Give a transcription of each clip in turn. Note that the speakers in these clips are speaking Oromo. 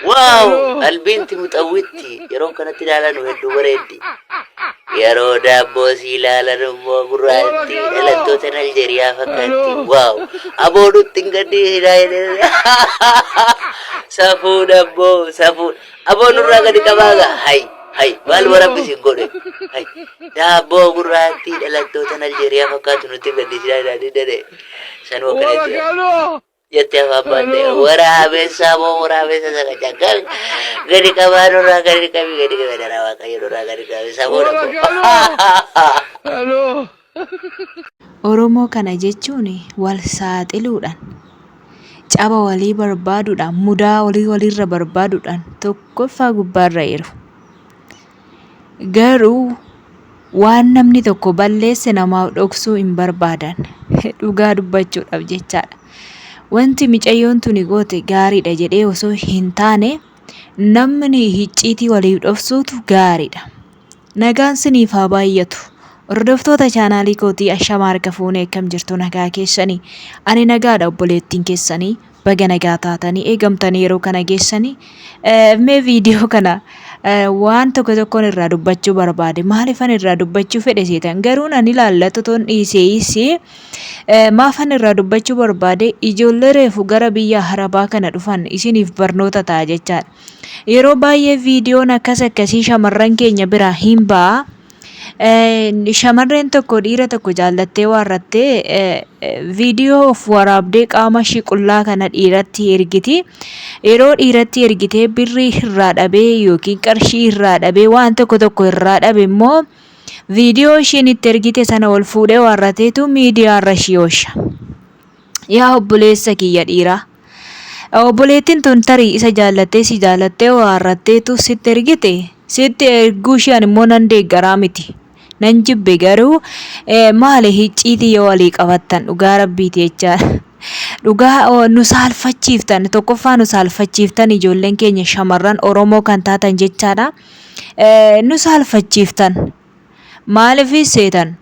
Waaw! Albiinti muxawwitti yeroo kanatti ilaalan hedduu bareeddi. Yeroo daabboo si ilaalan immoo gurraattii dhalattoota Aljeeriyaa fakkaatti. Waaw! Aboo nutti hin gadhiisinaa jedhee. Safuun abboo safuun. Aboo nurraa gadi qabaa gaa. Hay hay maal warabbi isin godhe. Hay daabboo gurraattii dhalattoota Aljeeriyaa fakkaatu nutti hin gadhiisinaa jedhanii jedhe. Sanuu akkana jechuudha. Jettee afaan baatte waraabessa moo waraabessa sana cakkan gadi qabaa nurraa gadi qabi gadi qabi dara waaqayyo nurraa gadi qabi samuudha Hello. Oromoo kana jechuun wal saaxiluudhaan, caba walii barbaaduudhaan, mudaa walii walirra barbaaduudhaan tokkoffaa gubbaarra jiru. Garuu waan namni tokko balleesse namaaf dhoksuu hin barbaadan. Dhugaa dubbachuudhaaf jechaadha. Wanti micayyoon tuni goote gaariidha jedhee osoo hin taane namni hicciitii waliif dhoksuutu gaariidha. Nagaan siniif haa baay'atu. Hordoftoota chaanaalii kootii ashama harka fuunee akkam jirtu nagaa keessanii? Ani nagaadha obboleettiin keessanii. Baga nagaa taatanii eegamtanii yeroo kana geessanii. Mee viidiyoo kana waan tokko tokkoon irraa dubbachuu barbaade. Maaliifan irraa dubbachuu fedhe seetan? Garuu nan ilaallatu toon dhiiseeyis maafan irraa dubbachuu barbaade ijoollee reefu gara biyya Arabaa kana dhufan isiniif barnoota ta'a jechaadha. Yeroo baay'ee viidiyoon akkas akkasii shamarran keenya biraa hin ba'a. Shamarreen tokko dhiira tokko jaallattee waarrattee viidiyoo of waraabdee qaama ishii qullaa kana dhiiratti ergiti. Yeroo dhiiratti ergitee birrii irraa dhabee yookiin qarshii irraa dhabee waan tokko tokko irraa dhabe immoo viidiyoo ishiin itti ergite sana ol fuudhee waarrateetu miidiyaarra ishii oosha. Yaa obboleessa kiyya dhiiraa. Obboleettiin tun tarii isa jaallattee si jaalattee waarratteetu sitti ergite. Sitti erguu ishee ani immoo nan deeggaraa miti. Nan jibbe garuu maali hicciitii yoo walii qabattan dhugaa rabbiiti jechaadha. Dhugaa nu saalfachiiftan tokkoffaa nu saalfachiiftan ijoolleen keenya shamarran Oromoo kan taatan jechaadha. Nu saalfachiiftan. Maaliif seetan?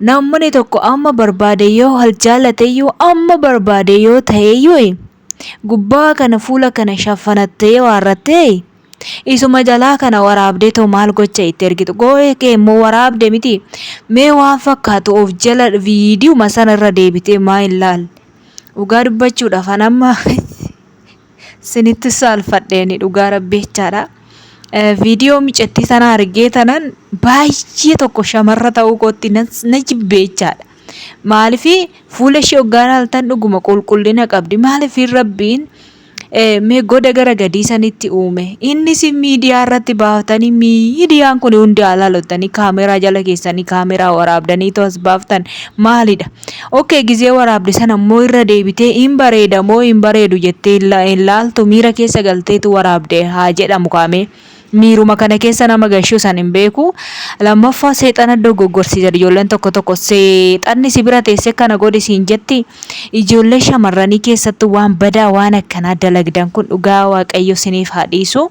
Namni tokko amma barbaade yoo wal jaalateyyuu amma barbaade yoo ta'eyyuu gubbaa kana fuula kana shaffanattee waarrattee isuma jalaa kana waraabdee too maal gocha itti ergitu goo'ee kee immoo waraabde miti mee waan fakkaatu of jala viidiyuma sana irra deebitee maa hin laalle dhugaa dubbachuudhaaf an amma sinitti saalfadheeni dhugaa rabbi jechaadha. Viidiyoo micattii sana argee tanan baay'ee tokko shamarra ta'uu kootti na jibbe jechaadha. Maaliif fuula ishee hoggaa ilaaltan dhuguma qulqullina qabdi. Maaliif rabbiin mee goda gara gadii sanitti uume. Innis miidiyaa irratti baaftanii miidiyaan kun hundi haa ilaaluttanii kaameraa jala keessanii kaameraa waraabdanii as baaftan maalidha? Ok gizee waraabde sana immoo irra deebitee hin bareeda moo hin bareedu jettee hin laaltu miira keessa galteetu waraabde haa jedhamu kaamee miiruma kana keessa nama gashuu san hin beeku lammaffaa seexana dogoggorsiisa ijoolleen tokko tokko seexanni si bira teessee kana godhi siin jetti ijoollee shamarranii keessattuu waan badaa waan akkanaa dalagdan kun dhugaa waaqayyo siniif haa dhiisu.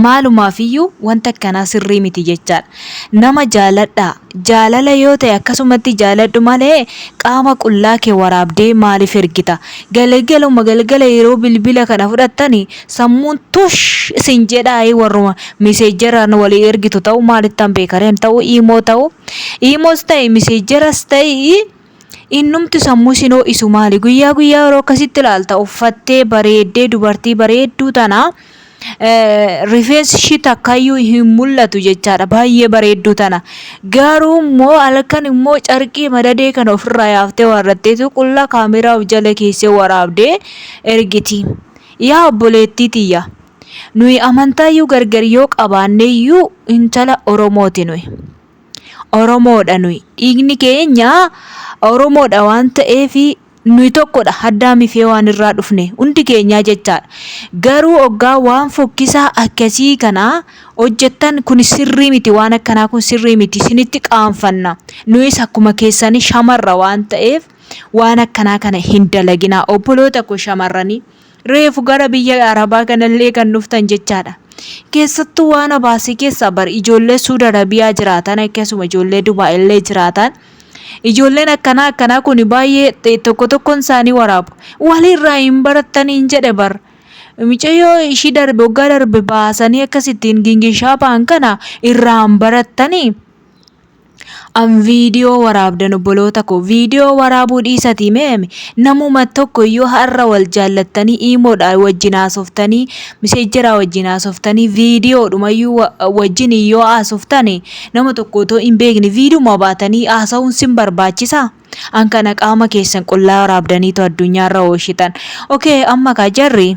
Maalumaafiyyuu wanta akkanaa sirrii miti jechaadha. Nama jaaladhaa. Jaalala yoo ta'e akkasumatti jaaladhu malee qaama qullaa kee waraabdee maaliif ergita? Galgaluma galgala yeroo bilbila kana fudhattani sammuun tush isin jedhaayii warruma miseejaraan walii ergitu ta'u maalittan beekareen ta'u iimoo ta'u iimoos ta'e miseejaras ta'e Innumti sammuu isin ho'isu maali? Guyyaa guyyaa yeroo akkasitti ilaalta uffattee bareeddee dubartii bareedduu tana rifeensi ishii takkayyuu hin mul'atu jechaadha baay'ee bareedduu tana. Garuu immoo halkan immoo carqii madadee kana ofirraa yaaftee waarratteetu qullaa kaameraa of jala keessee waraabdee ergiti. Yaa obboleettii tiyya nuyi amantaayyuu gargar yoo qabaanneyyuu intala Oromooti nuyi. Oromoodha nuyi. Dhiigni keenya Oromoodha waan ta'eef nuyi tokkodha. Addaamii fi Hewaan irraa dhufne hundi keenyaa jechaadha. Garuu oggaa waan fokkisaa akkasii kana hojjettan kun sirrii miti waan akkanaa kun sirrii miti isinitti qaanfanna. Nuyis akkuma keessanii shamarra waan ta'eef waan akkanaa kana hin dalaginaa obboloota koo shamarranii. Reefu gara biyya Arabaa kanallee kan dhuftan jechaadha. Keessattuu waan abaasii keessaa bar ijoollee Suud Arabiyaa jiraatan akkasuma ijoollee Dubaay illee jiraatan. Ijoolleen akkanaa akkanaa kun baay'ee tokko tokkoon isaanii waraabu. Walirraa hin barattaniin jedhe bar. Micayyoo ishii darbe waggaa darbe baasanii akkasittiin gingishaa ba'an kana irraan barattanii. An viidiyoo waraabdan obboloota koo viidiyoo waraabuu dhiisatii mee namuma tokko iyyuu har'a wal jaallattanii iimoodha wajjin haasoftanii miseejjeraa wajjin haasoftanii viidiyoodhumayyuu wajjin yoo haasoftani nama tokko otoo hin beekne viidiyuma baatanii haasa'uun sin barbaachisaa? An kana qaama keessan qullaa waraabdaniitu addunyaarra ooshitan. Okay, amma kaa jarri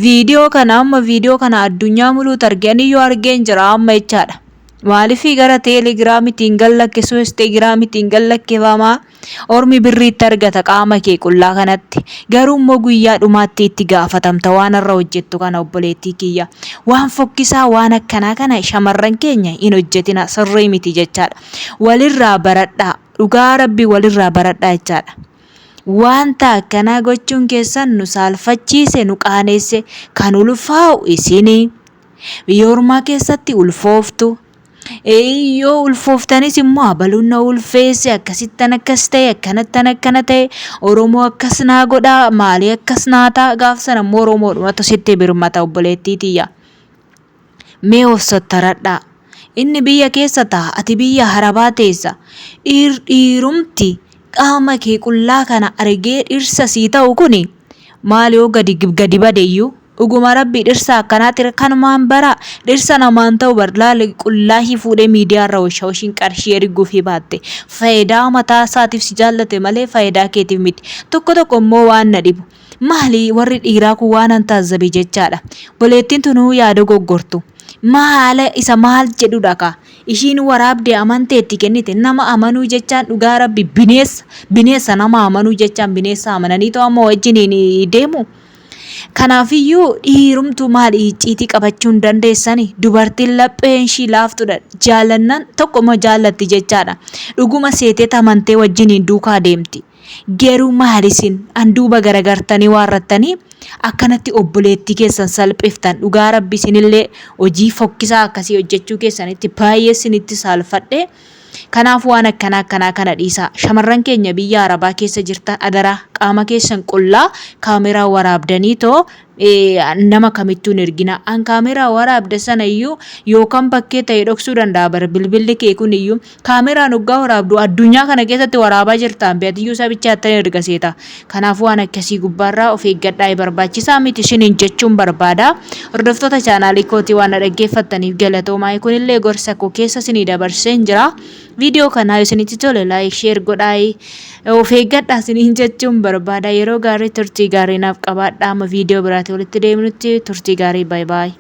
viidiyoo kana amma viidiyoo kana addunyaa muluutu arge ani iyyuu argeen jira amma jechaadha. Maaliifii gara teelegiraamitiin gad lakkisuu instagiraamitiin gad lakkifamaa ormi birrii itti argata qaama kee qullaa kanatti. Garuu immoo guyyaa dhumaatti itti gaafatamta waan har'a hojjettu kana obboleettii kiyya. Waan fokkisaa waan akkanaa kana shamarran keenya hin hojjetina sirrii miti jechaadha. Walirraa baradhaa dhugaa rabbi walirraa baradhaa jechaadha. Wanta akkanaa gochuun keessan nu saalfachiise nu qaaneesse kan ulfaa'u isini. Biyya ormaa keessatti ulfooftu. Yoo ulfooftanis immoo abaluun na ulfeesse akkasittan akkas ta'e akkanattan akkana ta'e Oromoo akkas naa godhaa maalii akkas naa ta'a gaaf sana immoo Oromoodhumatu sitti birmata obboleettii tiyya. Mee of sottaradhaa. Inni biyya keessa ta'a ati biyya harabaa teessa. Dhiir dhiirumti qaama kee qullaa kana argee dhirsa sii ta'u kuni maal yoo gadi gadi bade iyyuu Dhuguma rabbii dhirsa akkanaati kanumaan bara dhirsa namaan ta'u bar laali qullaahii fuudhee miidiyaa irra hosha hoshiin qarshii erguufii baatte faayidaa mataa isaatiif si jaallate malee faayidaa keetiif miti tokko tokko immoo waan na dhibu maali warri dhiiraa kun waan an taazzabe jechaadha boleettiin tunuu yaada goggortu maala isa maal jedhudha kaa ishiin waraabde amantee itti kennite nama amanuu jechaan dhugaa rabbi bineessa bineessa nama amanuu jechaan bineessa amananiitoo amma wajjiniin deemu. Kanaafiyyuu dhiirumtuu maal icciitii qabachuu hin dandeessani? Dubartiin lapheen ishii laaftudha. Jaallannan tokkuma jaallatti jechaadha. Dhuguma seetee amantee wajjiniin duukaa deemti. Garuu maal isin an duuba garagartanii waarrattanii akkanatti obboleettii keessan salphiftan dhugaa rabbi isinillee hojii fokkisaa akkasii hojjechuu keessanitti baay'ee isinitti saalfadhe. Kanaaf waan akkanaa akkanaa kana dhiisaa. Shamarran keenya biyya Arabaa keessa jirtan adaraa qaama keessan qullaa kaameraa waraabdanii too nama kamittuu hin ergina. An kaameraa waraabde sana iyyuu yookaan bakkee ta'e dhoksuu danda'a bar bilbilli kee kun iyyuu kaameraan hoggaa waraabdu addunyaa kana keessatti waraabaa jirtaan beatiyyuu isaa bichaattan erga seeta. Kanaaf waan akkasii gubbaarraa of eeggadhaa barbaachisaa miti isiniin jechuun barbaada. Hordoftoota chaanaalii kootii waan na dhaggeeffattaniif galatoomaa. Kunillee gorsa koo keessa isinii dabarseen jira. Viidiyoo kanaa yoo isinitti tole like share godhaa. Of eeggadhaa isiniin jechuun barbaada. Yeroo gaarii turtii gaarii naaf qabaadhaa. Amma viidiyoo biraatii walitti deemnutti turtii gaarii bye bye.